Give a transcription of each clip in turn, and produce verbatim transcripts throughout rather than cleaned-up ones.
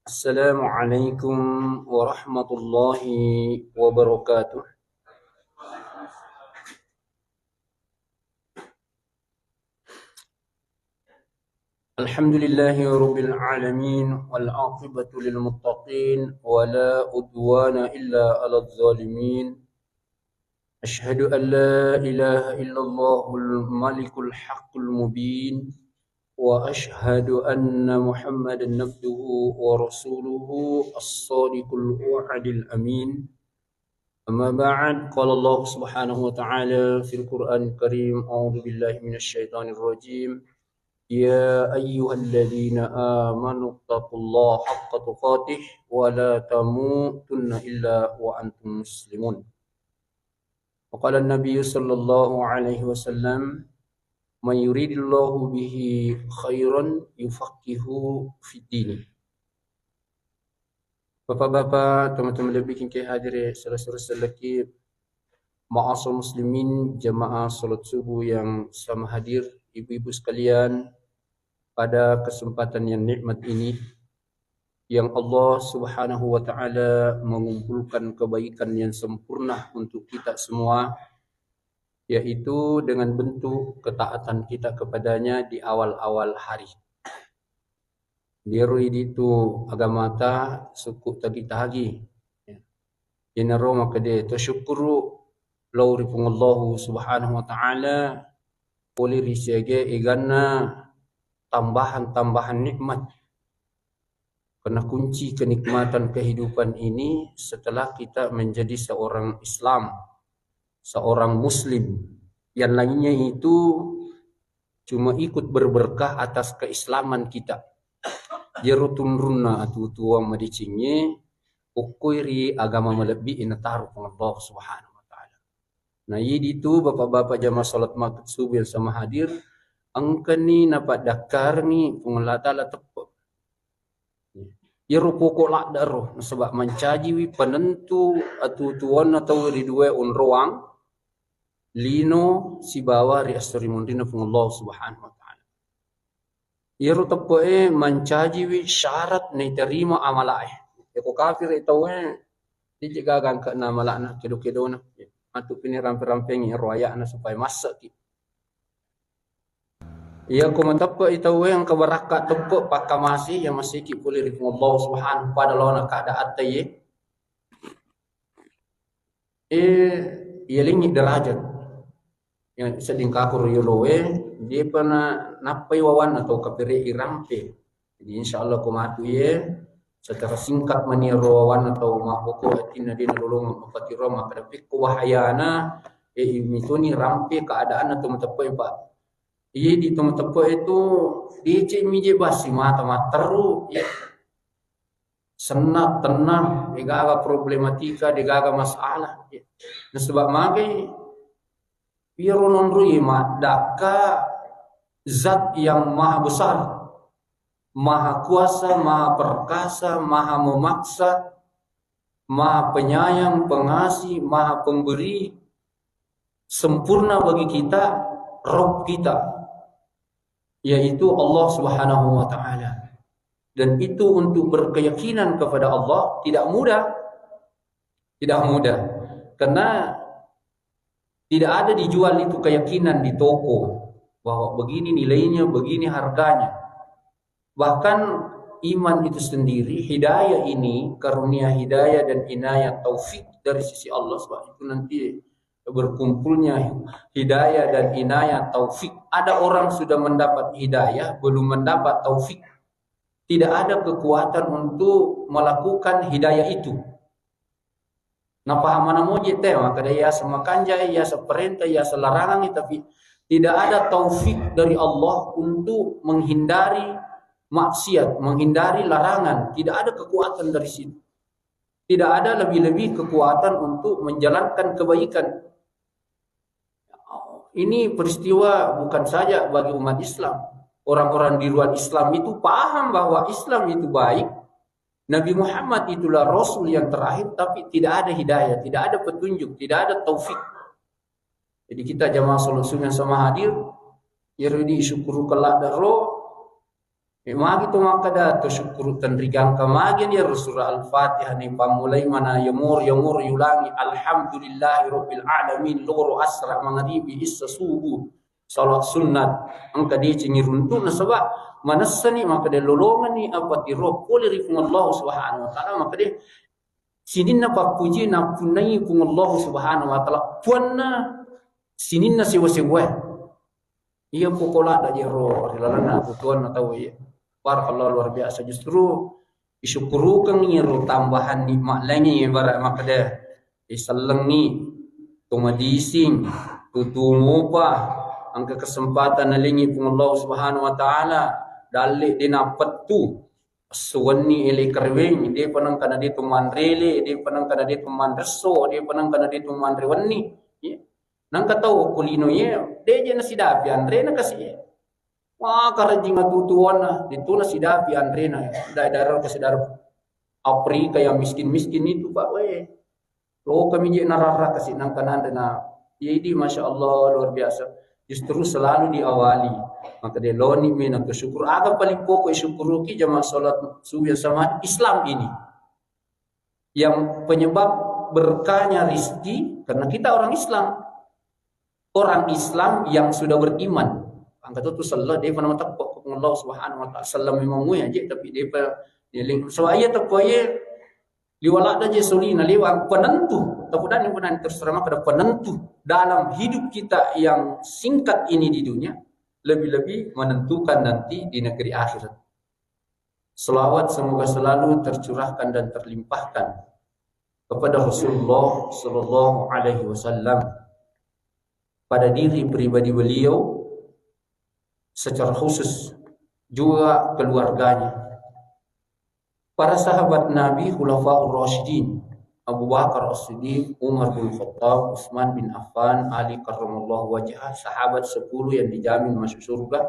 السلام عليكم ورحمة الله وبركاته. الحمد لله رب العالمين، والعاقبة للمتقين، ولا عدوان إلا على الظالمين. أشهد أن لا إله إلا الله الملك الحق المبين، وأشهد أن محمدا عبده ورسوله الصادق الوعد الأمين. أما بعد، قال الله سبحانه وتعالى في القرآن الكريم: أعوذ بالله من الشيطان الرجيم. يا أيها الذين آمنوا اتقوا الله حق تقاته ولا تموتن إلا وأنتم مسلمون. وقال النبي صلى الله عليه وسلم: من يريد الله به خيرا يفقهه في الدين. Bapak-bapak, teman-teman lebih kingke hadir ya, saudara-saudara seleki, ma'asyiral muslimin, jamaah salat subuh yang sama hadir, ibu-ibu sekalian, pada kesempatan yang nikmat ini, yang Allah Subhanahu wa Ta'ala mengumpulkan kebaikan yang sempurna untuk kita semua, yaitu dengan bentuk ketaatan kita kepada-Nya di awal-awal hari. Diro idi tu agamata sukku tagi-tagi. Iyanaro makkeda tasyukkuru lao ri Puang Allahu Subhanahu wa Ta'ala, pole ri siaga eganna tambahan-tambahan nikmat. Karena kunci kenikmatan kehidupan ini setelah kita menjadi seorang Islam, seorang Muslim. Yang lainnya itu cuma ikut berberkah atas keislaman kita. Jero tunrunna atuo-tuo madecengnge, okkoi ri agama malebbi inataro Puang Allah Subhanahu wa Ta'ala. Nah, idi tu bapak-bapak jamaah salat maghrib subuh yang sama hadir, engkani napaddakkarengi Puang Allah Ta'ala teppe. Iyaro pokok ladde ro, nasaba mancajiwi penentu atuo-tuonna tau ri dua onroang, lino sibawa ri esso ri munrinna Puang Allah Subhanahu wa Ta'ala. Iyaro teppe'e mancajiwi syarat naiterima amalae. Yako kafir tauwe, dije gaga angke'na amala'na, kedo-kedona. Matu pini rampe-rampengi ero aya'na supaya masse'ki. Iyako mateppe'i tauwe engka barakka teppe' pakkamasi, iya masiki pole ri Puang Allah Subhanahu pada laona keadaan taiye. Eh, iyalengngi derajat. Yang sedding kaku ro yoloe, depa na nappai wawanna tau kapere irampe. Jadi insya Allah ko matu ye, secara singkat mani ro wawanna tau mabboko atinna de nalolongeng mapatiro makkeda pekko wahayana, eh, mitoni rampe keadaanna tau mateppe'i, Pak. Iye di tau mateppe'i tu, deceng mi je bassi mata matteru, ya. Senna, tenang, degaga problematika, degaga masalah. Nasaba magai, iyaro nonroi maddakka zat yang maha besar, maha kuasa, maha perkasa, maha memaksa, maha penyayang, pengasih, maha pemberi, sempurna bagi kita, Rabb kita, yaitu Allah Subhanahu wa Ta'ala. Dan itu untuk berkeyakinan kepada Allah tidak mudah. Tidak mudah. Karena tidak ada dijual itu keyakinan di toko bahwa begini nilainya, begini harganya. Bahkan iman itu sendiri, hidayah ini, karunia hidayah dan inayah taufik dari sisi Allah, sebab itu nanti berkumpulnya hidayah dan inayah taufik. Ada orang sudah mendapat hidayah, belum mendapat taufik. Tidak ada kekuatan untuk melakukan hidayah itu. Napahamana moje te, makkeda iyaseng makanjai, iyaseng parenta, iyaseng larangangngi, tapi tidak ada taufik dari Allah untuk menghindari maksiat, menghindari larangan. Tidak ada kekuatan dari situ. Tidak ada lebih-lebih kekuatan untuk menjalankan kebaikan. Ini peristiwa bukan saja bagi umat Islam. Orang-orang di luar Islam itu paham bahwa Islam itu baik, Nabi Muhammad itulah Rasul yang terakhir, tapi tidak ada hidayah, tidak ada petunjuk, tidak ada taufik. Jadi kita jamaah salat subuh yang sama hadir, iyaro idi syukuru kelak daro, E, magi to makkeda to syukuru tenrigangka magi ni ro surah Al-Fatihah ni pammulai mana yamur yamur yulangi alhamdulillahi rabbil alamin loro asra mangaribi issa subuh salat sunnat engka decengi runtu nasaba manessani makkeda lolongani apa tiro pole ri Puang Allah Subhanahu wa Ta'ala makkeda sininna pappuji nappunnai Puang Allah Subhanahu wa Ta'ala puanna sininna sewa-sewa. Iya poko ladda jero ri lalenna atutuanna tau iya. Barakallahu luar biasa. Justru isyukurukengngi ro tambahan nikmat laingnge ibarat makkeda isellengngi to madising tutu mopa engka kesempatan nalengi Puang Allah Subhanahu wa Ta'ala dalle de napettu esso wenni ele kerweng depa nengka na de to manrele depa nengka na de to manresso depa nengka na de to manre wenni. Iya. Nangka tau ko lino iye, deje nasidapi anrena kasi iye. Wah, karajing atutuanna, itu nasidapi anrena. Daerah-daerah kasi daerah Afrika yang miskin-miskin itu, Pak, weh. Lo kami je narara kasi nangka nanre na. Iya idi, Masya Allah, luar biasa. Justru selalu diawali. Maka dia loni mena ke syukur. Aga paling pokok syukuruki jamaah salat subuh yang sama Islam ini. Yang penyebab berkahnya rizki karena kita orang Islam. Orang Islam yang sudah beriman. Angka tu, tu sallah, dia pernah mateppek Allah Subhanahu wa Ta'ala. Sallah memang muya je, tapi dia pe-, dia ling-, sebab iya teppo iya liwala da je solina liwa penentu. Tapi dan yang pernah terserah maka ada penentu dalam hidup kita yang singkat ini di dunia, lebih-lebih menentukan nanti di negeri akhirat. Selawat semoga selalu tercurahkan dan terlimpahkan kepada Rasulullah Sallallahu Alaihi Wasallam, pada diri pribadi beliau secara khusus, juga keluarganya, para sahabat Nabi, Khulafaur Rasyidin, Abu Bakar As-Siddiq, Umar bin Khattab, Utsman bin Affan, Ali karramallahu wajhah, sahabat sepuluh yang dijamin masuk surga,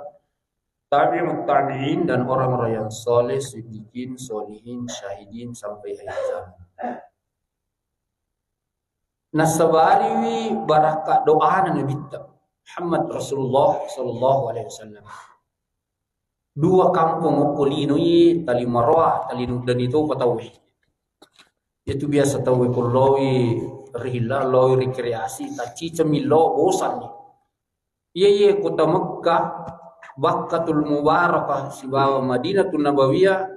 tabi'ut tabi'in dan orang-orang yang soleh, siddiqin, solihin, syahidin sampai akhir zaman. Nasabariwi barakka doana Nabitta Muhammad Rasulullah Sallallahu Alaihi Wasallam. Dua kampung okko lino i tali maroa, tali nuddani to patauwe. Itu biasa tauwe ko loi rihilla, loi rekreasi, tacicami lo bosanni. Iya, iya, kota Mekkah, Bakkatul Mubarakah, sibawa Madinatun Nabawiyah,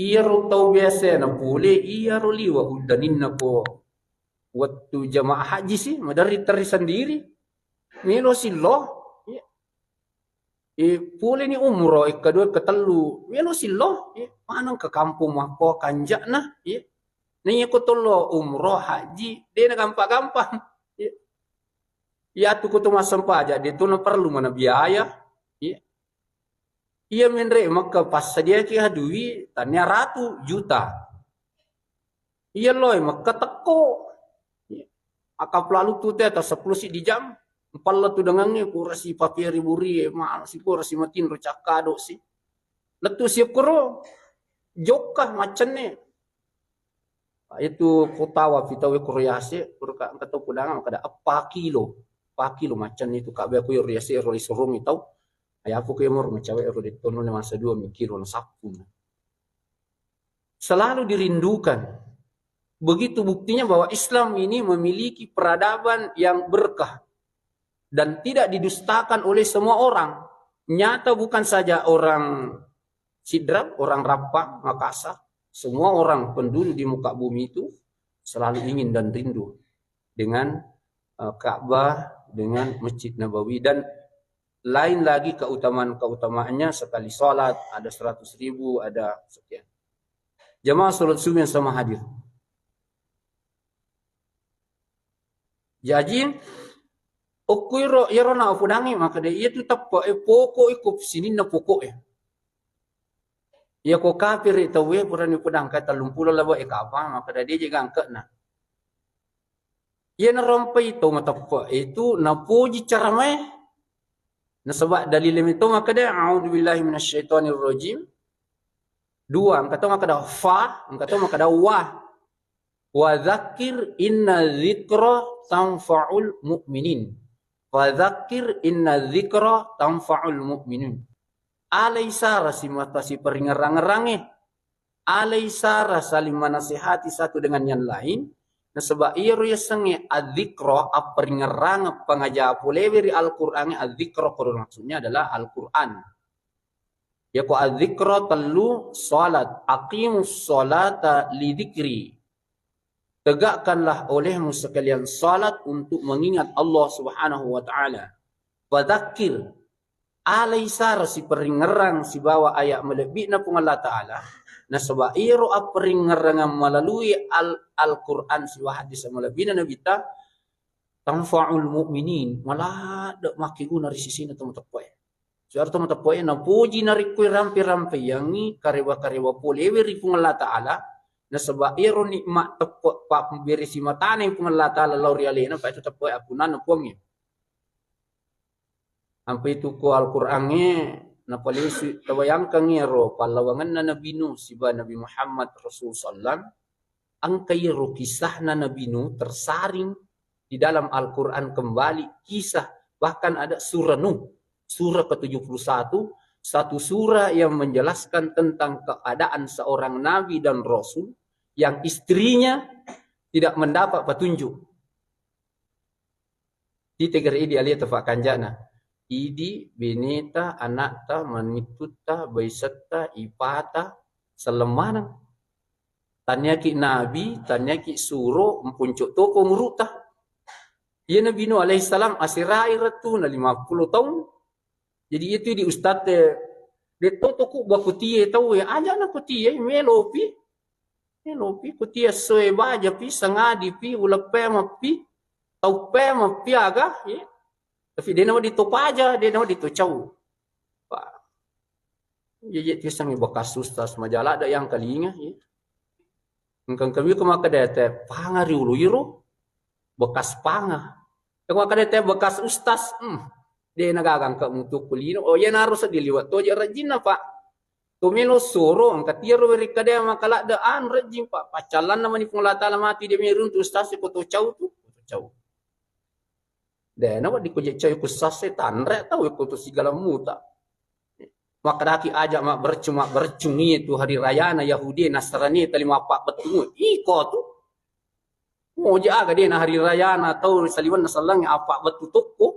iyaro tau biasa na pole, iyaro liwa uddaninna ko wettu jamaah haji si, maderri terri sendiri. Melo sillo. Iya. E, pole ni umroh, e, kedua, ketellu, melo sillo. Iya. Maneng ke kampung mako kanjakna. Iya. Naiya ko tollo umroh, haji, de na gampang-gampang. Iya. Iya tu ko to massempajang, de tu na perlu mana biaya. Iya. Iya menre Mekka passadiaki ha dui tania ratu juta. Iya loe Mekka tekko. Iya. Akap lalu tu te ta sepuluh si di jam. Empalla tu dengangnge kurasi paperi buri, ma si kurasi matinro cakkado si. Lettu si kuro jokka maccenne. Itu kota wapi tau e kuro yase, kuro ka engka tau pudangan, makkeda eppa kilo. Eppa kilo macam itu, Ka'bah ku ro yase ro isorong tau. Ayapu ke mor macawe ro dettono le masa dua mi kilo na sappuna. Selalu dirindukan. Begitu buktinya bahwa Islam ini memiliki peradaban yang berkah dan tidak didustakan oleh semua orang. Nyata bukan saja orang Sidrap, orang Rappang, Makassar, semua orang penduduk di muka bumi itu selalu ingin dan rindu dengan, eh, Ka'bah, dengan Masjid Nabawi, dan lain lagi keutamaan-keutamaannya, sekali sholat ada seratus ribu, ada sekian. Jamaah sholat subuh yang sama hadir. Jaji, okkuiro, iyaro na upodangngi, makkeda, iya tu teppe'e, pokok e, ko sininna pokok e. Iya ko kafir e tauwe, purani upodangka tellumpulo labe e kapang, makkeda, de je gangkena. Iya narompai to mateppe itu, napoji caramae. Nasaba dalil e to makkeda, "A'udzubillahi minasyaitonirrajim." Dua, engka to makkeda fa, engka to makkeda wa. "Wa dzakir inna dzikra tanfa'ul mu'minin." "Fa dzakir inna dzikra tanfa'ul mu'minin." Alai sara simata siparingerang-erangnge. Alai sara saling menasihati satu dengan yang lain. Nasaba iyaro yasengnge adzikra, apparingerrangeng, pangaja polewe ri Al-Qur'an, adzikra ko maksudnya adalah Al-Qur'an. Yako adzikra tellu, salat, aqimus salata lidzikri. Tegakkanlah olehmu sekalian salat untuk mengingat Allah Subhanahu wa Ta'ala. Fadzakir, alai sara siparingerrang sibawa ayat malebbi'na Puang Allah Ta'ala, nasaba iyaro apparingerrangang melalui Al-, Al-Qur'an sibawa hadis malebbi'na Nabitta, tanfa'ul mu'minin, maladde makkeguna ri sisina to mateppe'e. Suara to mateppe'e napuji narekko rampe-rampeiyangngi karewa-karewa polewe ri Puang Allah Ta'ala, nasaba ero nikmat teppe' pabberesi matana Puang Allah Ta'ala lao ri alena, pa itu teppe'e appunnanna Puangnge. Ampai tu ko Al-Qur'angnge napalesui, tabayangkangngi ero pallawangenna Nabi Nuh siba Nabi Muhammad Rasul sallam, engka iyaro kisahna Nabi Nuh tersaring di dalam Al-Qur'an kembali kisah, bahkan ada surah Nuh, surah ketujuh puluh satu, satu surah yang menjelaskan tentang keadaan seorang nabi dan rasul yang istrinya tidak mendapat petunjuk. Tite gare idi alia tafakkanjana. Idi, beneta, anakta, manittutta, baisetta, ipata, selleng maneng. Tanniaki nabi, tanniaki suro, mpunco toko umuru'ta. Iya Nabi Nuh alaihissalam aserai rettu na lima puluh taung. Jadi itu di ustadz, eh, de' to to ku bakutie tau, ya, aja na kutie, melopi. Melopi kutie soe baja pi, sangadi pi, uleng pema pi, tau pema pi aga, ya. Tapi de' na wedding to paja, de' na wedding to cau. Pak. Iya, iya, tisengngi bekas ustaz maja ladde' yang kalinga, iya. Engka, engka mi ko makkeda te, panga ri ulu iro, bekas panga. Ko makkeda te bekas ustaz, hmm, de' na gaga engka mutu kulino. Oh, iya naro seddi liwat toje rajinna, Pak. To melo soro, engka tiaro ri kada maka ladde' anu rajing, Pak. Paccallanna mani Puang Allah Ta'ala mati de' mi runtu ustaz ko to cau tu, to cau. De' na wedding ko je' cau ku sase tanre tau ko to sigala muta. Makkedaki aja mabbercung, mabbercung iye tu hari rayana Yahudi Nasrani talima apa bettu. Iko tu. Moja aga de' na hari rayana tau saliwenna sellengnge apa bettu tokko.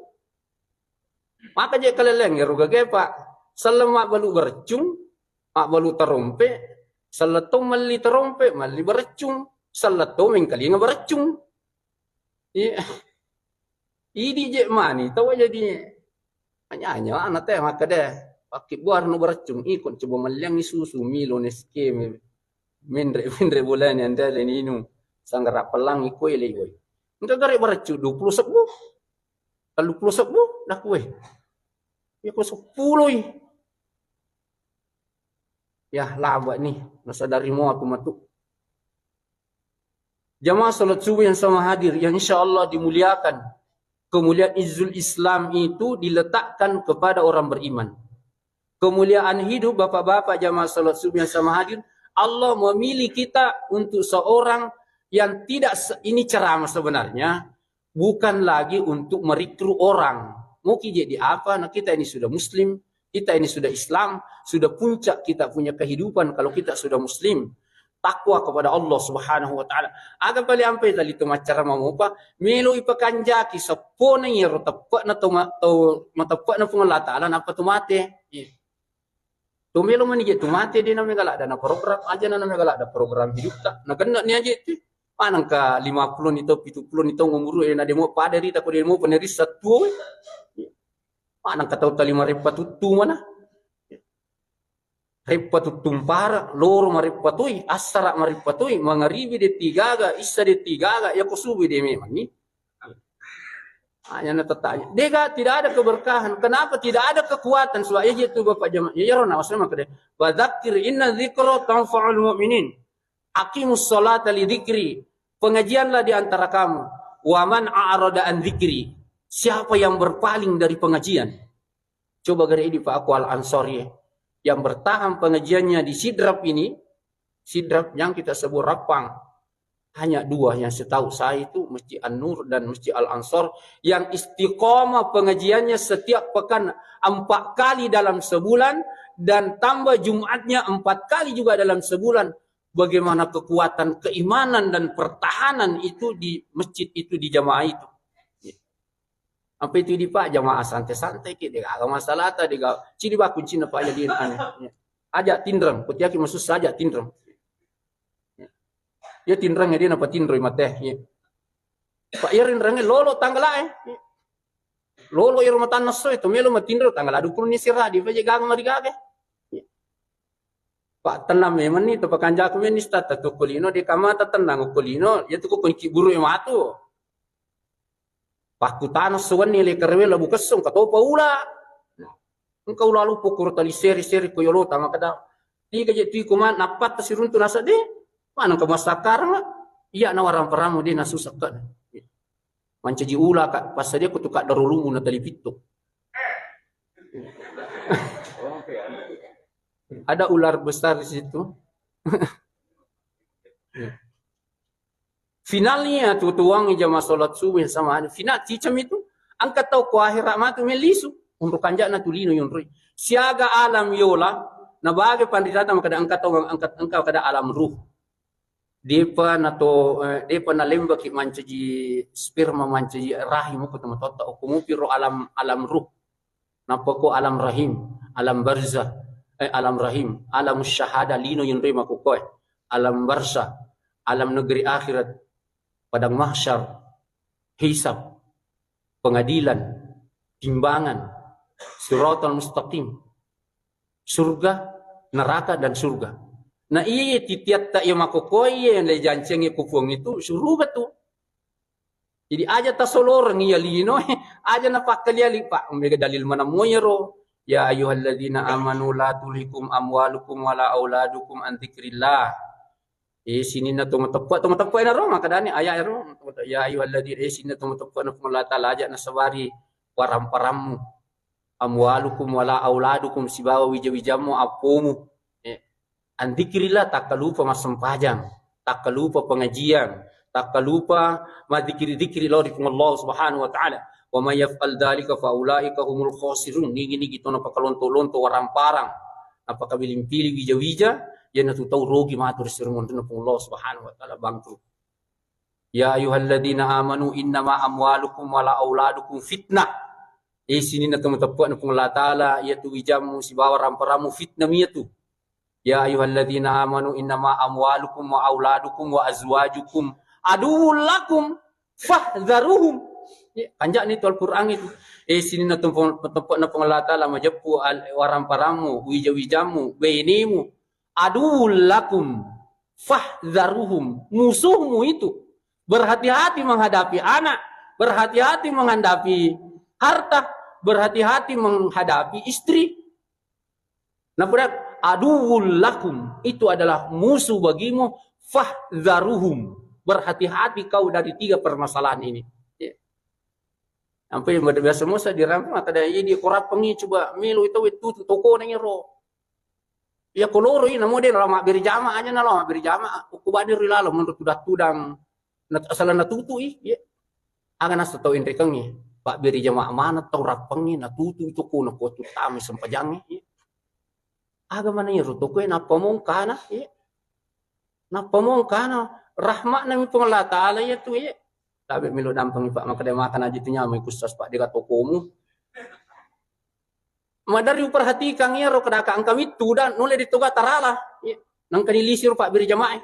Maka je' kaleleng ero gage, Pak. Selleng mabbalu bercung, mabbalu terompe, selleng to melli terompe, melli bercung, selleng to mengkalinga bercung. Iya. Idi je' mani, tau jadi anyanya ana te makkeda, pakkibbuarno bercung, iko coba melliangngi susu, Milo, Nescafe, menre, menre bolani andale ninu, sanggara pellang iko ele woi. Engka gare bercung dua puluh sebbu, tellu puluh sebbu, dah kue. Ya ko seppulo i. Ya, laba ni, nasadari mo aku matu. Jamaah salat subuh yang sama hadir, yang insya Allah dimuliakan. Kemuliaan Izzul Islam itu diletakkan kepada orang beriman. Kemuliaan hidup bapak-bapak jamaah salat subuh yang sama hadir, Allah memilih kita untuk seorang yang tidak se-, ini ceramah sebenarnya, bukan lagi untuk merekrut orang. Mau ki jadi apa? Nah, kita ini sudah muslim, kita ini sudah Islam, sudah puncak kita punya kehidupan kalau kita sudah muslim. Takwa kepada Allah Subhanahu wa Ta'ala. Aga pale ampe tali to maccara mamopa, melo ipakanjaki seppona iyaro teppe'na to ma-, to mateppe'na Puang Allah Ta'ala, nappa to mate. Iya. To melo mani je' tu mate, de' na mega ladda na program, aja na mega ladda program hidupta. Na genna ni aja tu. Manengka lima puluh ni tau, pitu puluh ni tau umuru, eh, na de' mo pada rita ko de' mo penerissa tuo. Manengka tau talima reppa tuttu mana. Reppa tuttu mpara, loro mareppa toi, assara mareppa toi, mangaribi de' tigaga, issa de' tigaga, ya ko subuh de' memang ni. Hanya na tetanya. Dega, tidak ada keberkahan. Kenapa tidak ada kekuatan? Sebab ya itu Bapak jamaah. Ya, ya, Rona, maksudnya makkeda, "Wa dzakir inna dzikra tanfa'ul mu'minin. Aqimus salata li dzikri." Pengajianlah di antara kamu. "Wa man a'rada an dzikri." Siapa yang berpaling dari pengajian? Coba gare idi Pak Aku Al Ansori yang bertahan pengajiannya di Sidrap ini, Sidrap yang kita sebut Rappang. Hanya dua yang setahu saya itu, Masjid An-Nur dan Masjid Al-Ansor, yang istiqomah pengajiannya setiap pekan empat kali dalam sebulan, dan tambah Jumatnya empat kali juga dalam sebulan. Bagaimana kekuatan keimanan dan pertahanan itu di masjid itu, di jamaah itu. Apa itu di Pak, jamaah santai-santai ki, de' gaga masalah ta, de' gaga. Cidi ba kuncina Pak, jadi aneh. Aja tinreng, kutiaki masussa aja tinreng. Ya tinreng dia napa tinroi mate. Ya. Pak, ya rinreng lolo tanggal eh. Lolo iro matanna esso itu melo matinro tanggal dua puluh ni sira di paja gaga mari gaga. Pak, tenang memang ni, to pakanjaku meni stata to kolino, de' kamata tenang kolino, ya tu ko kunci buru e matu. Pakkutana sewenni le karewe labu kessong, katopa ula. Engka ula lupo kuro tali seri-seri ko yolo tama kada. Tiga je tui kuma nappatta siruntu nasa de. Mana engka masakarang, iya na warang paramu de nasusa ka. Mancaji ula ka, passadia ku tu ka darulumu na tali pittu. Ada ular besar di situ. Finalnya tu tuang jamaah salat subuh yang sama ada. Final cicam itu. Engka tau ko akhirat matu melisu. Unruk kanjana tu lino yonroi. Siaga alam yola. Na bage panritata makada engka tau angkat engka kada alam ruh. Depa na to, eh, depa na lembaki mancaji sperma, mancaji rahim ko tomatotta. Okumupi ro alam, alam ruh. Nappa ko alam rahim, alam barzah, eh, alam rahim, alam syahada lino yonroi makkukkoe, alam barzah, alam negeri akhirat, padang mahsyar, hisab, pengadilan, timbangan, siratal mustaqim, surga, neraka dan surga. Na iya titiatta iya makkukkoe iya le jancengi ku Puang itu suruga tu. Jadi aja tasoloreng iya lino, aja napakkalia li, Pak. Mega dalil mana moyero. Ya ayyuhalladzina amanu la tulhikum amwalukum wala auladukum an dzikrillah. Eh, sininna to mateppe, to mateppe na ro, makadani ayat ro. Ya ayyuhalladzina, eh, sininna to mateppe na Puang Allah Taala, aja nasabari waramparammu. Amwalukum wala auladukum, sibawa wija-wijammu, appomu. Eh, Andzikrillah, takkalupa massempajang, takkalupa pengajian, takkalupa madzikiri-dzikiri lao ri Puang Allah Subhanahu wa Ta'ala. Wa may yaf'al dzalika fa ulaika humul khasirun. Nigi-nigi to napakalonto-lonto waramparang, napakabiling-piling wija-wija, iyanatu tau rugi matu ri sirungonrina Puang Allah Subhanahu wa Ta'ala, bangkrut. Ya ayyuhalladzina amanu innama amwalukum wala auladukum fitnah. Eh, sininna to mateppe'na Puang Allah Ta'ala, iyatu wijammu sibawa ramparammu fitnah miyatu. Ya ayyuhalladzina amanu innama amwalukum wa auladukum wa azwajukum aduwwul lakum fahdzaruhum. Ya, kanja'ni tu Al-Qur'an itu. Eh, sininna to pong-, tempe'na Puang Allah Ta'ala majeppu al-, waramparammu, wija-wijammu, bainemu. Aduwwul lakum fahdzaruhum. Musuhmu itu. Berhati-hati menghadapi anak, berhati-hati menghadapi harta, berhati-hati menghadapi istri. Nah, berat, aduwwul lakum, itu adalah musuh bagimu, fahdzaruhum. Berhati-hati kau dari tiga permasalahan ini. Ya. Sampai biasa musa dirampung, kada iya di korapengi coba melo itu, itu toko nang ero. Iya, ko loro i, namo de lao mabbere jama aja, na lao mabbere jama, ko bani ri lalo menurut tudang-tudang, na asala natutu i, iya. Aga nasa tau enrekengi, pabbere jama mana tau rappengi, natutu itu ko, na ko tutami sempajangi, iya. Aga mana iyaro toko e, nappa mongkana, iya. Nappa mongkana, rahmatna mi Puang Allah Ta'ala iya tu, iya. Tabe melo dampengi, Pak, maka de makan aja tu nyamai kusas, Pak, dega tokomu. Maderri uperhatikang iyaro kedaka engka mittu dan nulle ditoga tarala. Iya. Nangka dilisi ro pabbere jamae.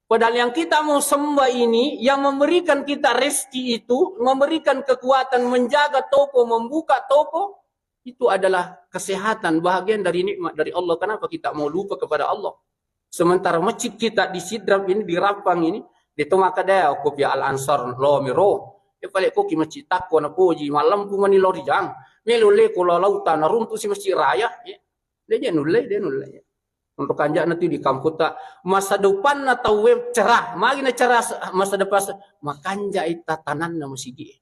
Padahal yang kita mau sembah ini, yang memberikan kita rezeki itu, memberikan kekuatan menjaga toko, membuka toko, itu adalah kesehatan, bahagian dari nikmat dari Allah. Kenapa kita mau lupa kepada Allah? Sementara masjid kita di Sidrap ini, di Rappang ini, de to makkeda, "Okko pia Al Ansar lo miro." Ya pale ko ki masjid takko na poji, malempu mani lao ri jang. Melo le ko lao lauta, na runtu si masjid raya. Ya. De je nulle, de nulle. Untuk kanja'na tu di kamputta, masa depanna tauwe cerah. Magi na cerah se-, masa depan se-, makanja ita tananna masigi.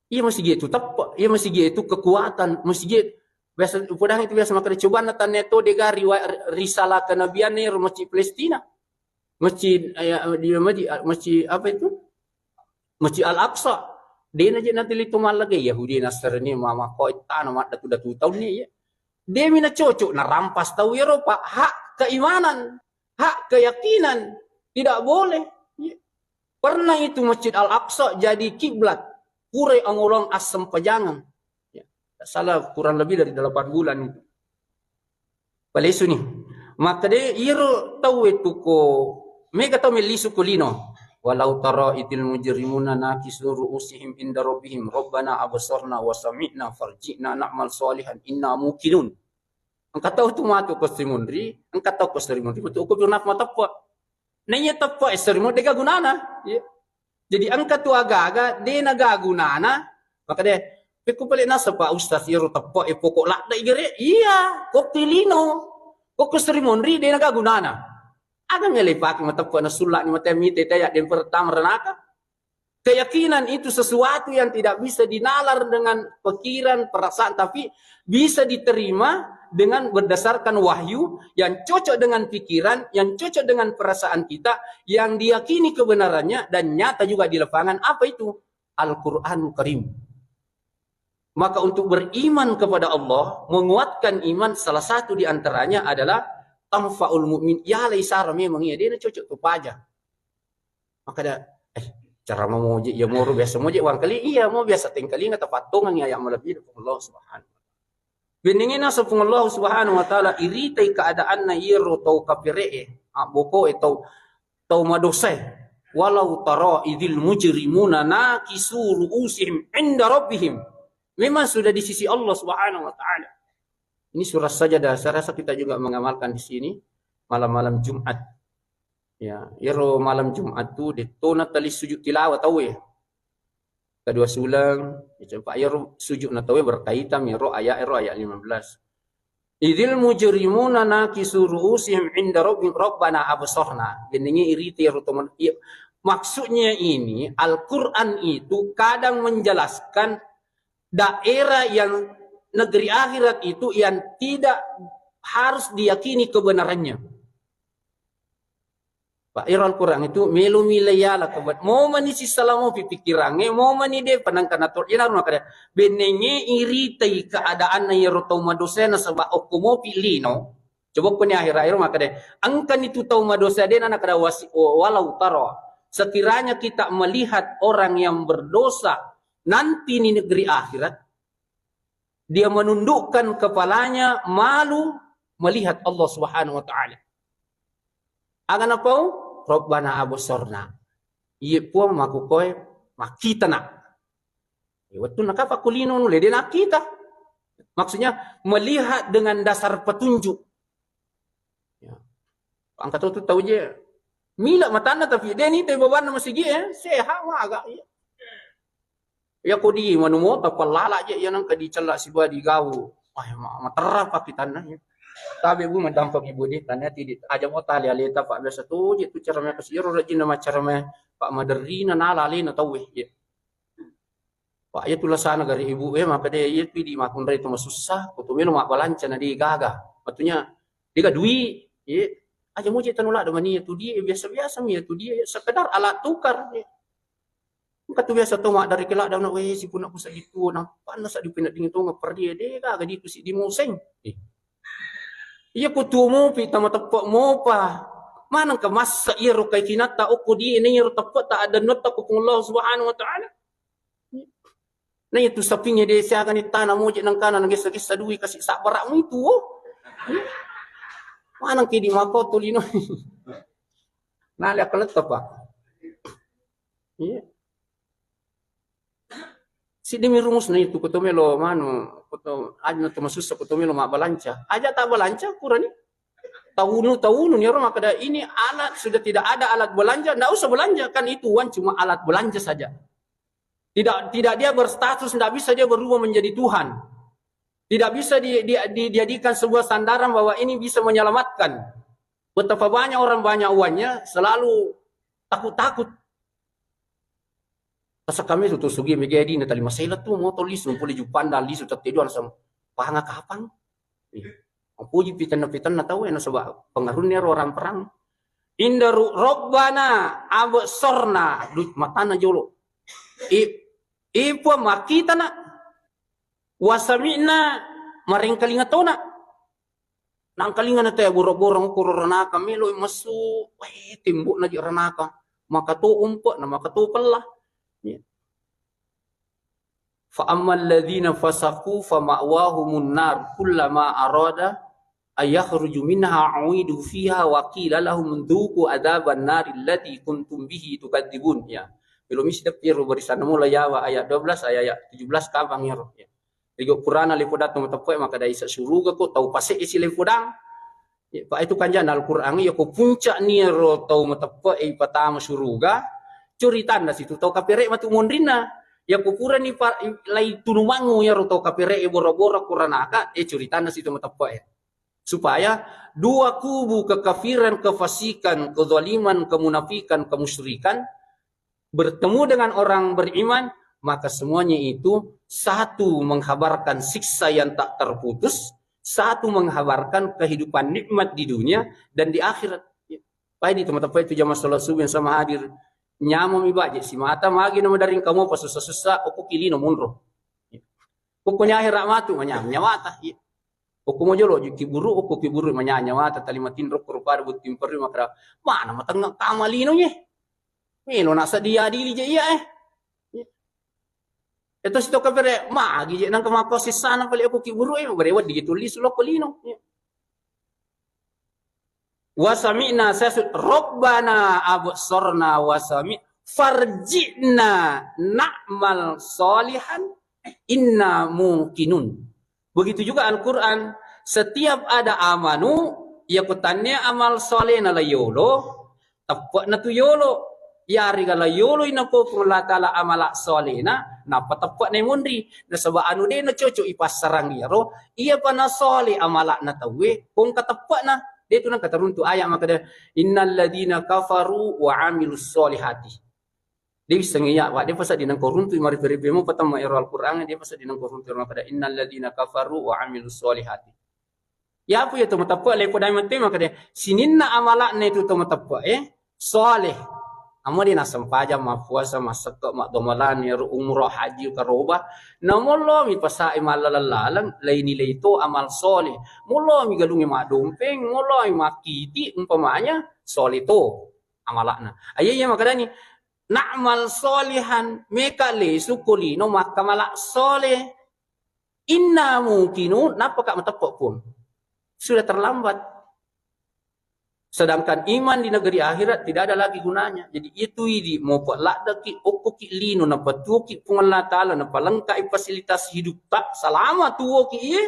Iya, masigi itu teppe, iya, masigi itu kekuatan, masigi biasa, upodang itu biasa makkeda, coba na tannia to dega riwa-, risalah kenabian ero masjid Palestina. Masjid, eh, di masjid, masjid apa itu? Masjid Al-Aqsa. Dena je natili to mallaga Yahudi Nasrani mama ko tana maddatu-datu taunni ya. Demi na cocok na rampas tau yero, Pak, hak keimanan, hak keyakinan. Tidak boleh. Ya. Pernah itu Masjid Al-Aqsa jadi kiblat. Purai angolong assempajangan. Ya. Tak salah kurang lebih dari delapan bulan itu. Palesu ni. Maka de iro tau itu ko mega tau melisu ko lino. Walau tara idil mujrimuna nakisu ru'usihim inda rabbihim, "Rabbana absarna wa sami'na farji'na na'mal salihan inna muqinun." Engka tau tu matu ko Sri Munri, engka tau ko Sri Munri, betul ko pernah mateppe. Naiya teppe e Sri Munri dega gunana. Iya. Jadi engka tu aga-aga de naga gunana, maka de pekku pale nasa Pak Ustaz iro teppe e pokok ladda igere. Iya, ko kilino. Ko ko Sri Munri de naga gunana. Aga mele pake mateppe na sulla ni mate mite te ya den pertama renaka. Keyakinan itu sesuatu yang tidak bisa dinalar dengan pikiran, perasaan, tapi bisa diterima dengan berdasarkan wahyu yang cocok dengan pikiran, yang cocok dengan perasaan kita, yang diyakini kebenarannya dan nyata juga di lapangan. Apa itu? Al-Quranul Karim. Maka untuk beriman kepada Allah, menguatkan iman, salah satu di antaranya adalah tanfa'ul mu'min. Ya laisara memang iya, dia cocok tu paja. Maka ada, eh, cara mau moje, ya moro biasa moje wangkali, iya mau biasa tengkalinga tapattongang ya yang melebihi Allah Subhanahu. Bennengena sopung Allah Subhanahu wa Ta'ala iritai keadaanna iyaro tau kapere'e, abboko e tau, tau madosae. Walau tara idil mujrimuna nakisu ru'usihim inda rabbihim. Memang sudah di sisi Allah Subhanahu wa Ta'ala. Ini surah Sajadah, saya rasa kita juga mengamalkan di sini malam-malam Jumat. Ya, iyaro malam Jumat tu dettona tali sujud tilawah tau ya. Kedua sulang, ya, coba iyaro sujud na tau ya berkaitan iyaro ayat, iyaro ayat lima belas. Idil mujrimuna nakisu ru'usihim inda rabbihim rabbana absarna. Jenenge iriti iyaro teman. Iya, maksudnya ini Al-Quran itu kadang menjelaskan daerah yang negeri akhirat itu yang tidak harus diyakini kebenarannya. Pak, iro Al-Quran itu melo mila yala kebat. Mau mani sisala mau pipikirange, mau mani de penangkana tol. Ina rumah kada. Benenge iritai keadaanna iyaro tau madosena sebab okko mopi lino. Coba kuni akhir-akhir maka de. Engkani tu tau madosa de nana kada wasi, walau tara. Sekiranya kita melihat orang yang berdosa nanti di negeri akhirat, dia menundukkan kepalanya malu melihat Allah Subhanahu wa Ta'ala. Aga napau? Rabbana absarna. Iye Puang, makukoe makkitana. Iye, wettunna kapang ko lino nulle de nakkita. Maksudnya melihat dengan dasar petunjuk. Ya. Engka to tu tau je. Mila matanna tapi de nitai babanna masigi e, sehat maga. Iya. Ya ko di manu mota pallala je ya nangka dicella siba digau. Wah, ma-, materra pakkitanna ya. Tabe bu madampak ibu de tanya tidi aja mo tali aleta pak biasa tu je tu cara me kasiro rajin nama cara me pak maderrina nala alena tau e. Ya. Pak, iya tu lasana gare ibu e, maka de iya tu idi makkunrai to masussa, ko to melo mabbalanca na de gaga. Maksudnya de ga dui, ye. Aja moje tanu ladde mani iya tu dia biasa-biasa mi iya tu dia sekedar alat tukar. Ye. Engka tu biasa to maddari ke ladde na we sipuna ku seddi tu na panna seddi pina dingin to ngapar dia de gaga di tu si di moseng. Eh. Iya ko tuo mopi tama teppe mopa. Maneng ke massa iya ro kai kinatta okko di ne iya ro teppe ta ada notta ko Allah Subhanahu wa Ta'ala. Na itu sapingnge de siagani tana moje nangkana nagessa-gessa dui kasi sabbarakmu itu, oh. Maneng ki di mako tolino. Nale akkaletta, Pak. Iya. Siddimi rumusna itu, ko to melo manu, ko to ajna to masussa, ko to melo mabbalanca. Aja ta balanca kurani. Taunu, taunu ni orang makada ini alat sudah tidak ada alat belanja, ndak usah belanja kan itu uang cuma alat belanja saja. Tidak, tidak dia berstatus, tidak bisa dia berubah menjadi Tuhan. Tidak bisa di, di, di, dijadikan sebuah sandaran bahwa ini bisa menyelamatkan. Betapa banyak orang banyak uangnya selalu takut-takut. Pas kami tu, tu sugi mega di na tali masela tu motor lisu pole jupanda lisu tette dua langsung panga kapang. Puji pitanna-pitanna tau e nasaba pengaruhnya orang perang. Indaru Rabbana absorna, duit matana jolo. I, Eh, Puang, makkitana. Wasami'na, marengkalinga tona. Nangkalinga na te borong-borong ko ro ranaka melo messu, eh, tembokna je ranaka. Maka to umpe, na maka to pella. Ya. Fa ammal ladzina fasaqu fa ma'wahumun nar kullama arada ayakhruju minha u'idu fiha wa qila lahum dzuqu adzaban nari allati kuntum bihi tukadzibun. Ya. Belum isi tapi ro barisan mula yawa ayat dua belas, ayat, ayat tujuh belas kabang ero. Ya. Rigo purana lepo datang mateppe maka dai sa suruga ko tau pase isi lepo dang. Ya, Pak, itu kan jana Al-Quran, ya, ko puncak ni ro tau mateppe, eh, patama suruga, curitanna situ tau kapere matu monrinna. Ya, ko purani pa-, lai tunumangu ya ro tau kapere, eh, boro-boro kuranaka, eh, curitanna situ mateppe, eh. Supaya dua kubu kekafiran, kefasikan, kezaliman, kemunafikan, kemusyrikan, bertemu dengan orang beriman, maka semuanya itu satu menghabarkan siksa yang tak terputus, satu menghabarkan kehidupan nikmat di dunia dan di akhirat. Pai di tempat-tempat itu jamaah salat subuh yang sama hadir. Nyamami baje simata magi nama daring kamu apa susah-susah, oku kilino munro. Pokoknya akhirat matu, manyam nyawata. Okko mojolo ji kiburu, okko kiburu manyanya wata tali matinro ko rupada butting perri makra. Mana matengnga kama lino nye? Melo nasa diadili je iya, eh. Itu sito kapere magi je nang kemako sisana pale okko kiburu, eh, bare wadi gitu lisu lokko lino. Wasami'na sasu Rabbana absorna wasami farji'na na'mal solihan inna muqinun. Begitu juga Al-Quran, setiap ada amanu, ya kutannya amal soleh na la yolo, teppekna tu yolo. Yarega la yolo inako Puang Allah Ta'ala amala solehna, nappa teppekna monri. Nasaba anu de na cocok ipassarang iyaro, iya pa na soleh amalakna tauwe, kongka teppekna. De tu nangka taruntu ayat makkeda, innal ladzina kafaru wa amilus solihati. De wissengngi iya, Pak, de pasedding nengka uruntu maripe-ripe mo patemma ero Al-Quran, de pasedding nengka uruntu ero makkeda, innal ladzina kafaru wa amilus solihati. Yapu ya to mateppe, le podai mate makkeda, sininna amalakna itu to mateppe, eh, soleh. Amma de nasempajang, mappuasa, massekke, maddomelani, ero umroh, haji, karoba, namollo mi pasai mallaleng-laleng, laini laito amal soleh. Mollo mi galungi maddompeng, mollo mi makkiti, umpamanya, soleh to amalakna. Aye, iya makkedani, na'mal solihan, meka lesu ko lino makkamala soleh. Inna muqinun, nappaka mateppe, Puang? Sudah terlambat. Sedangkan iman di negeri akhirat tidak ada lagi gunanya. Jadi itu idi mau laddaki, okkoki lino, napatuoki Puang Allah Ta'ala, napalengkai fasilitas hidup tak selama tuoki iye.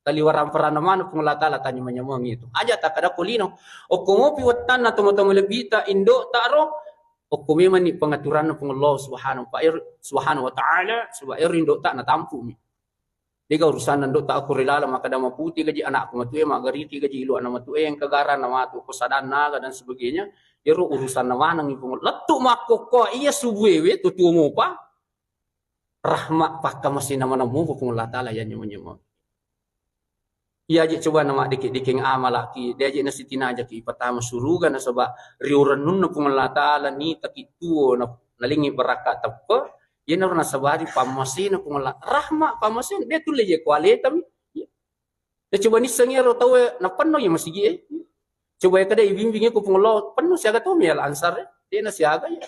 Taliwarang peranna maneng Puang Allah Ta'ala tanyameng-nyamengi itu. Aja takkeda ko lino. Okko mopi wettanna tomatoa malebbita indo'ta ro, okko memanni pengaturanna Puang Allah Subhanahu wa, Subhanahu wa Ta'ala, saba ero indo'ta natampumi. Dega urusanna indo'ta okko ri laleng makkeda maputi gaji anakku matue, maggariki gaji iluanna matue, engka garanna matu ko sadanna aga dan sebagainya. Ero urusanna manengi Puang. Lettu makkokkoe iya subuewe tu tuo mopa. Rahma pakkamasena maneng mupa Puang Allah Ta'ala ya nyameng-nyameng. Iya je coba na maddikeng-dikeng amalaki, de aje nasitinajaki ipatama suruga nasaba riurennunna Puang Allah Ta'ala nitaki tuo na, nalengngi barakka teppe, iyanaro nasabari pammasena Puang Allah. Rahma pammasena, de tulle je kualetami. Ya, coba nisseng iyaro tauwe napenno iya masigi e. Coba ya kada ibimbing ko Puang Allah, penno siaga to mi Al Ansar e. De na siaga ya.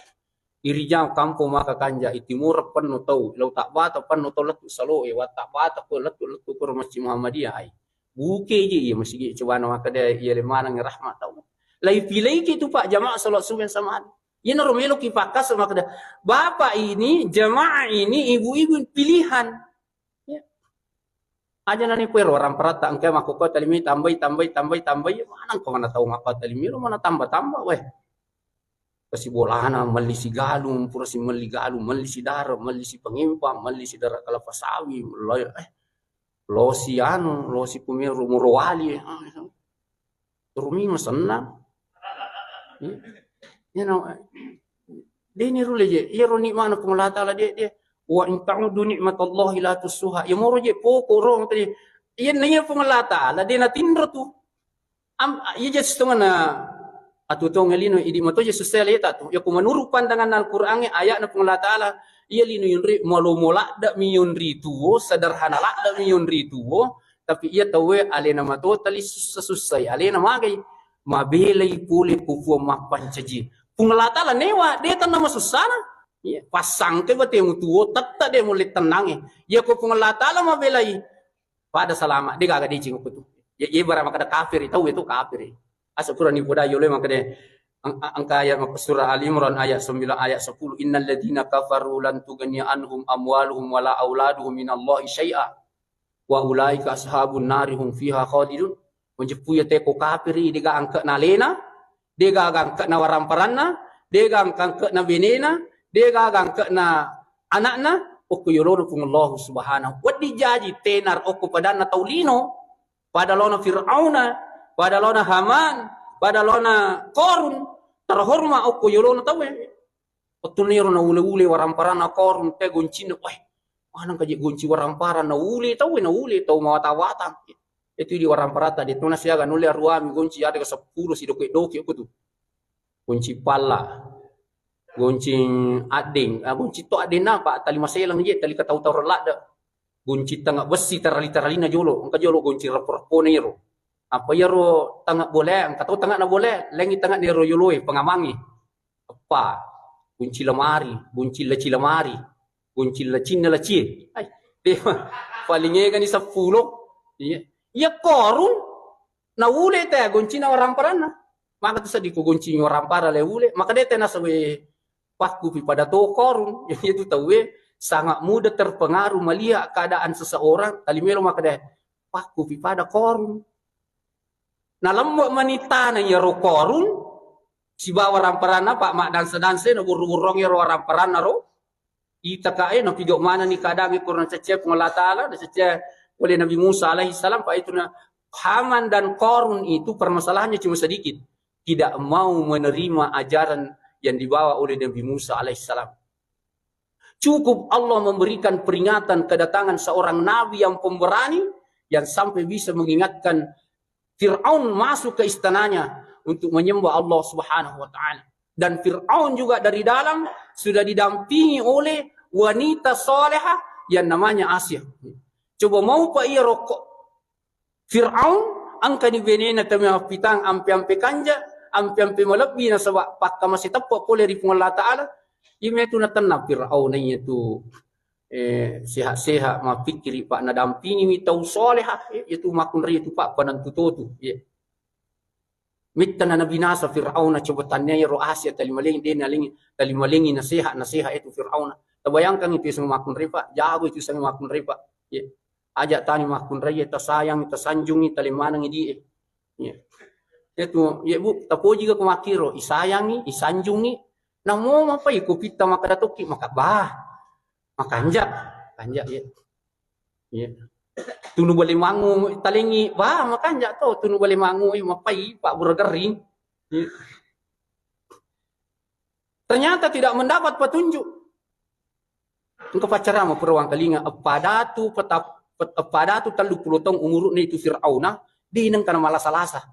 Irijang kampong maka kanja, itimura penno tau, lau tak bata penno tau lettu salo e, watak bata ko lettu lettu ko Masjid Muhammadiyah ai. Buke je iya masigi coba na maka de iya le maneng rahmat tau. Lai pilaiki tu Pak jamaah salat subuh sama. Iyanaro meloki pakkas maka de, Bapak ini, jamaah ini, ibu-ibu pilihan. Ya. Aja nani kue ro ramparatta engka makkokkoe talimi tambai, tambai, tambai, tambai. Maneng ko mana tau makkokkoe talimi ro mana tambah-tambah weh. Kasi bolana melli si galung, pura si melli galung, melli si dara, melli si pangempang, melli si dara kelapa sawit, melli, eh, losi anu, losi kumiro Morowali, eh. Rumi masenna. Iya. Iya, no. De ni rule je. Iya ro nikmatna Puang Allah Ta'ala de, de. Wa in ta'uddu ni'matallahi la tuhsuha. Iya moro je poko ro tadi. Iya na iya Puang Allah Ta'ala de na tinro tu. Am, iya je setengahna Atuo tongeng lino, idi mato je sussai aleta tu. Iya ko menurut pandangan Al-Qur'an e, ayatna Puang Allah Ta'ala, iya lino yonri, malomo ladde mi yonri tuo, sederhana ladde mi yonri tuo, tapi iya tauwe alena mato tali sussa-sussai, alena magai, mabelai pole ko Puang mappancaji. Puang Allah Ta'ala newa, de tanna masussana. Iya, passangke batemu tuo, tette de mulle tennange. Iya ko Puang Allah Ta'ala mabelai, pada salama, de gaga deceng ko tu. Ya, iya bara makkeda kafir, tau itu kafir. Asa pura nipoda yolo makkeda, ang-, ang-, angka ayat mak-, surah Ali Imran ayat sembilan, ayat sepuluh, "Innal ladzina kafaru lan tughniya anhum amwaluhum wala auladuhum minallahi syai'a. Wa ulaika ashabun nari hum fiha khalidun." Menjeppu ya teko kafiri, de gaga angke na alena, de gaga angke na waramparanna, de gaga angke na benena, de gaga angke na anakna, okko yolona Puang Allah Subhanahu. Wedding jaji tenar okko padanna tau lino, pada laona Fir'auna, pada laona Haman, pada laona Korun, terhormat okko yolona tauwe. Wettunna ero naule-ule waramparanna Korun te goncinna, weh, maneng kaje gonci waramparan naule tauwe, naule tau mawatang-watang. Itu di waramparatta, de tona siaga nulle aruami gonci ada ke sepuluh si doke-doke ko tu. Gonci palla, gonci addeng, ah, gonci to addeng napa, tali maselang je, tali katau-tau ladde. Gonci tangnga bessi terali-teralina jolo, engka jolo gonci reppo-reppona ero. Apa iyaro tangnga bole, engka to tangnga na bole, lengi tangnga nero yoloe, pengamangi. Eppa, gonci lemari, gonci laci lemari, gonci lacinna lacie. Ai, de, paling egani seppulo. Iya. Iya Korun, naule te goncina waramparanna. Maka tu seddi ko gonci warampara le ule, maka de te nasawe pakkupi pada to Korun. Jadi itu tauwe sangat mudah terpengaruh melihat keadaan seseorang, tali melo maka de pakkupi pada Korun. Nalembo manittana iyaro Korun sibawa waramparanna, pa maddansa-dansa na burru-burrong iyaro waramparanna ro. Itaka e, napigau manenni keadaan e, kurang cecce Puang Allah Ta'ala, na cecce oleh Nabi Musa alaihi salam, pa itu na Haman dan Korun itu permasalahannya cuma sedikit. Tidak mau menerima ajaran yang dibawa oleh Nabi Musa alaihi salam. Cukup Allah memberikan peringatan kedatangan seorang nabi yang pemberani, yang sampai bisa mengingatkan Fir'aun masuk ke istananya untuk menyembah Allah Subhanahu wa Ta'ala. Dan Fir'aun juga dari dalam sudah didampingi oleh wanita salehah yang namanya Asia. Coba mau pak iya rokok Fir'aun, engkani benena tau mappitang ampe-ampe kanja, ampe-ampe malebbi nasaba pakkamase teppa pole ri Puang Allah Ta'ala. Imetu natenna Fir'aun iya tu, eh, sehat-sehat mappikkiri, pak, nadampingiwi tau salehah, eh, iya tu makkunrai tu, pak, panentu totu, iya. Mittana nabinasa Fir'auna, coba tania iyaro Asia tali malengi, de nalengi, tali malengi nasehat, nasehat itu Fir'auna. Tabayangkan itu sang makkunrai, pak, jago itu sang makkunrai, pak. Iya. Aja tani makkunrai, tasayangi, tasanjungi, tali manengi die. Iya. Itu, iya, Bu, tapoji ga ko makkiro, isayangi, isanjungi. Namo mapai ko pitta makkeda tokki, maka bah. Makanja, kanja, iya. Iya. Tunu bale mangu talengi, bah, makanja to, tunu bale mangu, iya, mapai, pak, bura gering. Iya. Ternyata tidak mendapat petunjuk. Engka paccarama pura wangkalinga, eppa datu petap-, pet-, eppa datu telluppulo taung umuru'na itu Fir'auna, de nengka namalasa-lasa.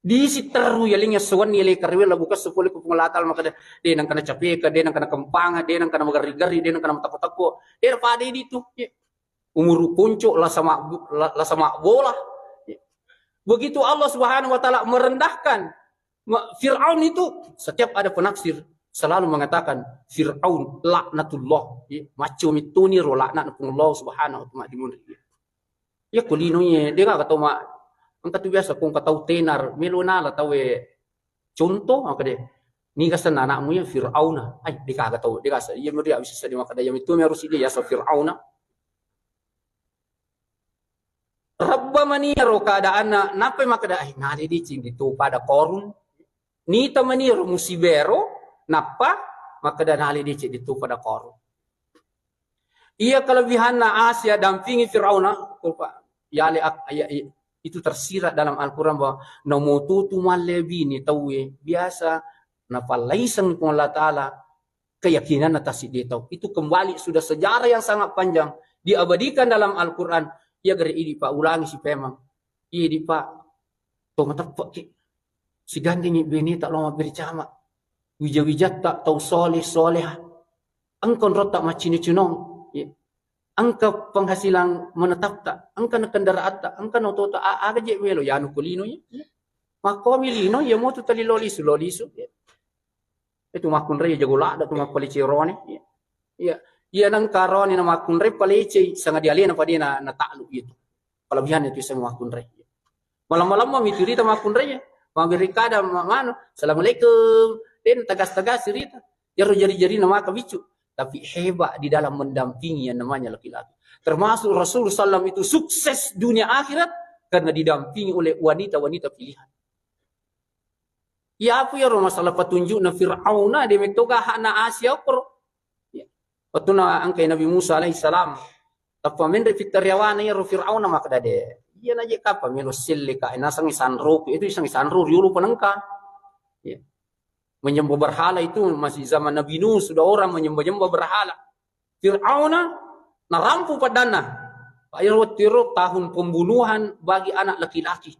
Disi terru yalengngi essowenni, yale karewe la bukessu pole ku Puang Allah Ta'ala, makkeda, de nengka nacapeka, de nengka nakempanga, de nengka namagarri-garri, de nengka namatekko-tekko, de pada idi tu. Umuru ponco, lasa mabbu-, la-, lasa mabbola. Begitu Allah Subhanahu wa Ta'ala merendahkan ma-, Fir'aun itu, setiap ada penafsir selalu mengatakan Fir'aun laknatullah. Ya, macco mittuni ro laknat Puang Allah Subhanahu wa Ta'ala dimunri. Ya, kulino ye, de gaga tau ma-, engka tu biasa ko engka tau tenar, melo nala tau e contoh, maka de, niga senna anakmu ya Fir'auna. Ai, de gaga tau, de gaga, iya meri bisa di makkeda, iya mitu mi harus ide yasa Fir'auna. Rebba mani ro keadaanna, nappa makkeda, "Ai, nale deceng ditopa ada Korun." Nita mani ro musibero, nappa makkeda, "Nale deceng ditopa ada Korun." Iya kelebihanna Asia dampingi Firauna, ko pa-, yale ak-, ya, i-, itu tersirat dalam Al-Quran bahwa namotutu mallebi ni tauwe biasa napallaiseng Puang Allah Ta'ala keyakinanna tassiddi tau. Itu kembali sudah sejarah yang sangat panjang diabadikan dalam Al-Quran. Iya gare idi pa ulangi si pemang. Iya di pa to mateppe'ki. Sigandingi beneta lao mabbere jama. Wija-wijatta tau soleh soleha. Engka onrotta maccino-cinong. Iya. Engka penghasilan menetapta, engka na kendaraatta, engka na otota, a-, aga je melo yanu ko lino iya. Iya. Makkomi lino, iya motu tali lo lisu, lo lisu. Iya. Itu makkunrai jago ladda tu mappalece rone. Iya. Iya. Iya nengka rone na makkunrai palecei, sanga dialena padena na taklu itu. Kelebihan itu iseng makkunrai. Malam-malam mami cerita makkunrai. Mami rikada ma-, mano, "Assalamualaikum." Den tegas-tegas cerita. Jaro jari-jari na maka bicu. Tapi hebat di dalam mendampingi yang namanya laki-laki. Termasuk Rasul sallam itu sukses dunia akhirat karena didampingi oleh wanita-wanita pilihan. Iya, apa iyaro masalah petunjukna Fir'auna, de metto ga hakna Asia okoro. Ya. Wettunna engkai Nabi Musa alaihissalam, tappa menre fittariawana iyaro Fir'auna makkeda de. Iya naje kapang melo selle ka, nasengngi sanroku, itu isengngi sanro riolo penengka. Ya. Menyembah berhala itu masih zaman Nabi Nuh sudah orang menyembah-nyembah berhala. Fir'auna narampu paddanna. Pak, iyaro wettu ero tahun pembunuhan bagi anak laki-laki.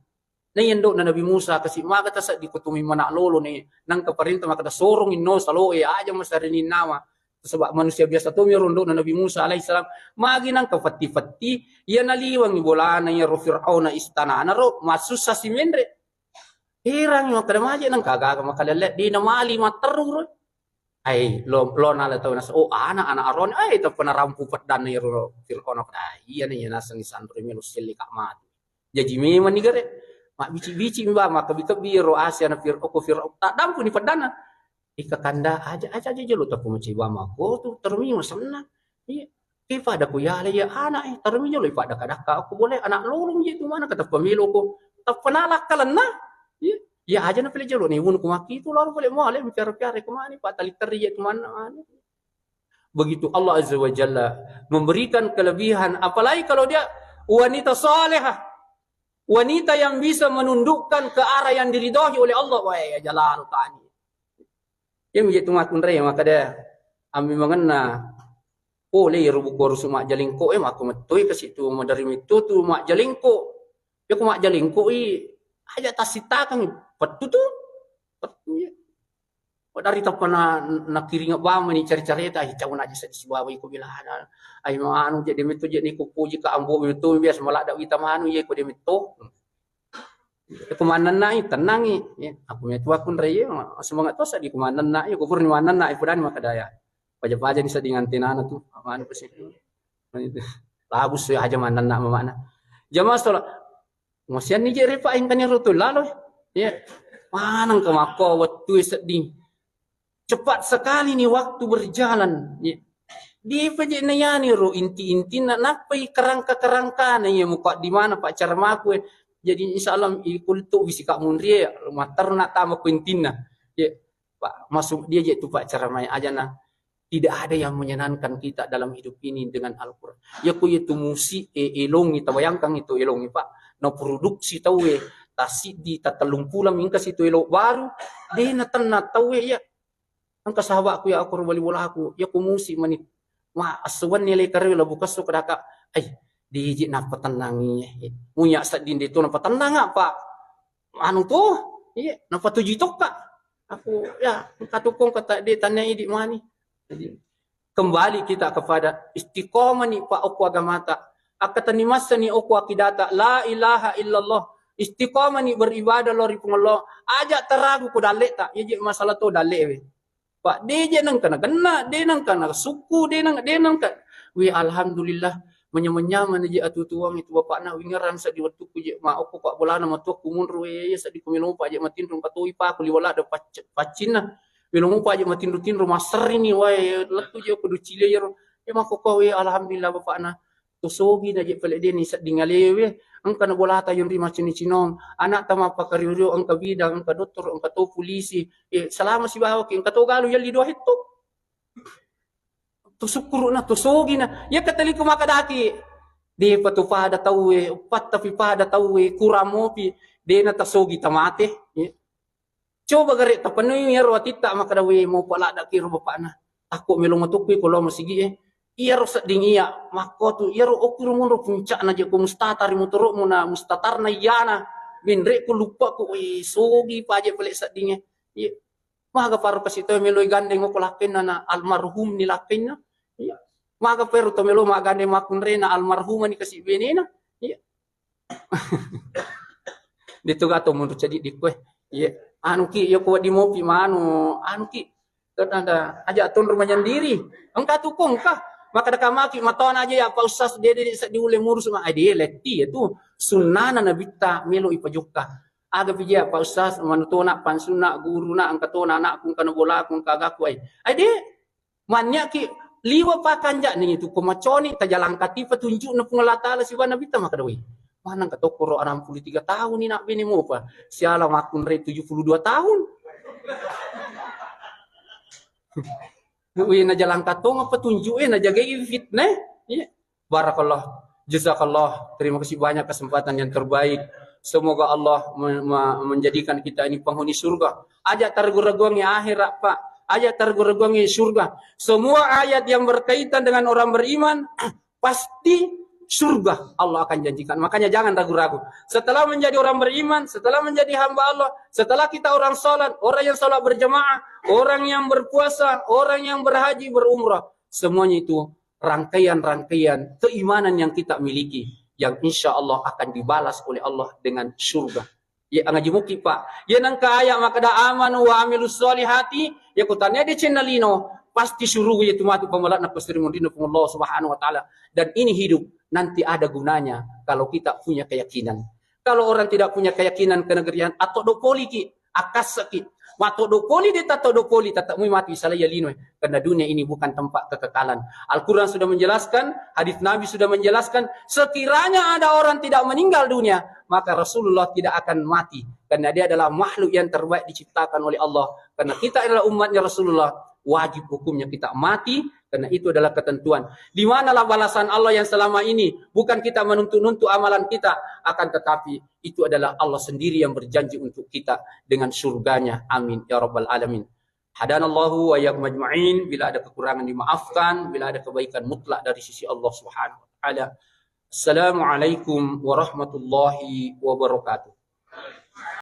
Naiya indo'na Nabi Musa, kasi maga taseddi ko tumi mana lolo ni, nangka parenta makkeda sorong inno saloe, aja masareni nawa. Sebab manusia biasa tomi ero indo'na Nabi Musa alaihissalam. Magi nangka fatti-fatti, iya naliwangi bolana iyaro Fir'auna istanana ro, masussa si menre. Herangi makkeda maje nangka gaga makalelle, di namali matteru ro. Ai, lo, lo nala tau nasa, oh, ana, ana Aron, ai, tappa narampu peddanna iyaro Fir'aun, ai, iya ni, iya nasengngi sanro melo selle ka matu. Jaji memang ni gare, mabbici-bici mi ba, makkebbi-kebbi iyaro Asia na Fir-, ko Fir'aun, taddampuni peddanna. Ika kanda aja, aja, aja jolo tappa maciwa mako tu, termi masenna. Iya. Ke pada ku yala iya anak, eh, tarmi jolo ipaddakka-dakka. Aku boleh anak lolong je tu mana, katappa melo ko. Tappa nalakkalenna. Iya. Iya aja na pele jolo ni, wunu ku maki tu lalo boleh mole, piara-piara ke mani, patali teri je tu mana, anu. Begitu Allah Azza wa Jalla memberikan kelebihan, apalagi kalau dia wanita salehah, wanita yang bisa menundukkan ke arah yang diridhoi oleh Allah, wah, ya jalalu tani. Iya mi je tu makkunrai, makkeda, ammi mangenna, pole iyaro buku rusu majjalengko, eh, makko mettoi kasi tu, maderri metto tu majjalengko. Iya ko majjalengko i, aja tassitakangi, pettu tu, pettu ya. Padari tappa na, nakiringa bamani cari-carita, ai, cau naji seddi sibawa iko bilana. Ai, ma anu je, de metto je ni ko poji ka ambo metto biasa maladda wita manu ye ko de metto. Ko mannennai, tennangi. Ya, aku metu aku nreye, semangat to seddi ko mannennai, ko purni mannennai, pudani makkeda ya. Paja-paja ni sedding antenana tu, manu pasti. Labus ya aja mannenna mamana. Jamaah sholat. Masianni je repa engkani roto lalo. Ya. Maneng ke makko wettu sedding. Cepat sekali nih waktu berjalan. Ya. Dipa je nayani ro inti-intinna, nappai kerangka-kerangkana ya muka di mana Pak Carmaku ya. Jadi insya Allah ikul tu bisi Kak Munri ya, matterna tama ku intinna. Ya. Pak, masuk dia je tu Pak Carmai aja nah. Tidak ada yang menyenangkan kita dalam hidup ini dengan Al-Quran. Ya ku itu musik, eh, elongi, tabayangkan itu elongi, Pak. No produksi tau eh, tasiddi, tatellung pulang mingka situ elo baru, de natenna tau eh, ya. Engka sahabatku ya, aku bali bolaku, ya ku musik mani. Wah, assuwanni le kareo labu kesso kedaka. Ai, diji napa tenangi. Munya sedding de tu napa tenang apa? Anu tu, iya, napa tuju tokka. Aku, ya, engka tukung kata de tanya idi mani. Jadi, kembali kita kepada istiqomah ni Pak okko agamata. Akka tani massani okko akidata, la ilaha illallah. Istiqomah ni beribadah lo ri Puang Allah. Aja taragu ko dalle ta. Iya je masalah to dalle we. Pak, de je nengka nagenna, de nengka nasukku, de neng-, de nengka. Wi, alhamdulillah, manyameng-nyameng je atutuang itu bapakna, wingerang seddi wettukku je, ma okko Pak bolana matuakku munro, eh, seddi ku melo pa je matinro, engka toi pa ku liwala de pac-, paccinna. Melo pa je matinro-tinro, masserini, wae, lettu je ku ducile yero. Eh, makkokko, eh, alhamdulillah bapakna. Tosogi na je pale deni sedding alewe, engka na bolata yonri macini-cinong, anakta mappakario-rio, engka bidang, engka dottoro, engka to pulisi, eh, selama sibawa ki, engka to galu yalli dua hetto. To sukkuru'na, to sogina. Iya kataliku makkadaki, depa to pada tauwe, uppattapi pada tauwe, kurang mopi, dena tasogi tamate. Iya. Coba gare tapenuhi iyaro atitta makkeda, "We, mopa ladda ki ro bapakna. Takko melo matokki ko lao masigi e." Iyaro sedding iya, makkotu, iyaro okki ro monro puncakna je ko mustata ri motoro'mu na mustatarna iyana. Menre ku lupa ku, wih, sogi paje pale seddinge. Iya. Maga paro kasi to meloi gandeng ko lakkenna na almarhum ni lakkenna. Iya. Maga peru to melo magandeng makkunre na almarhum ni kasi benena. Iya. Ditu gato mundur jadi dikue. Iya. Anu ki, yo ko di mopi manu, anu ki. Tanda aja tonro manyandiri. Engka tu ko engka. Maka da kamaki matona aja ya Pak Ustaz, dia, dia, dia diule murus ma, eh, dia letti ya tu. Sunnana nabitta melo ipajokka. Aga pija Pak Ustaz, manutona, pansunna, guruna, engka tona anakku, engka na bolaku, engka agaku, ai. Ai de, manniaki liwa pakanja ni tu ko maconi, tajalangkati petunjukna Puang Allah Taala sibawa nabitta, maka dawai. Manang ka tokkoro enam puluh tiga tahun ni nak bene mopa. Siala makkunre tujuh puluh dua tahun. Wih, najalangka tonga petunjuk, eh, najagai fitnah. Iya. Barakallah. Jazakallah. Terima kasih banyak kesempatan yang terbaik. Semoga Allah me- me- menjadikan kita ini penghuni surga. Aja targu-raguangi akhirat, Pak. Aja targu-raguangi surga. Semua ayat yang berkaitan dengan orang beriman, pasti surga Allah akan janjikan. Makanya jangan ragu-ragu. Setelah menjadi orang beriman, setelah menjadi hamba Allah, setelah kita orang salat, orang yang salat berjamaah, orang yang berpuasa, orang yang berhaji, berumrah, semuanya itu rangkaian-rangkaian keimanan yang kita miliki, yang insya Allah akan dibalas oleh Allah dengan surga. Ya, ngaji muki, Pak. Ya, nangka ayat makkeda amanu wa amilus solihati, ya, kutanya di channel lino, pasti suruh ya tu matu pamalakna pasti ri munrinna Puang Allah Subhanahu wa Ta'ala. Dan ini hidup nanti ada gunanya kalau kita punya keyakinan. Kalau orang tidak punya keyakinan kenegerian, atau dopoliki, akasaki. Matodo poli de tatodo poli, tetap mui mati salai ya lino. Karena dunia ini bukan tempat kekekalan. Al-Quran sudah menjelaskan, hadis Nabi sudah menjelaskan, sekiranya ada orang tidak meninggal dunia, maka Rasulullah tidak akan mati. Karena dia adalah makhluk yang terbaik diciptakan oleh Allah. Karena kita adalah umatnya Rasulullah, wajib hukumnya kita mati, karena itu adalah ketentuan. Di manalah balasan Allah yang selama ini? Bukan kita menuntut-nuntut amalan kita, akan tetapi itu adalah Allah sendiri yang berjanji untuk kita dengan surganya. Amin ya rabbal alamin. Hadanallahu wa iyyakum ajma'in. Bila ada kekurangan dimaafkan, bila ada kebaikan mutlak dari sisi Allah Subhanahu wa Ta'ala. Assalamualaikum warahmatullahi wabarakatuh.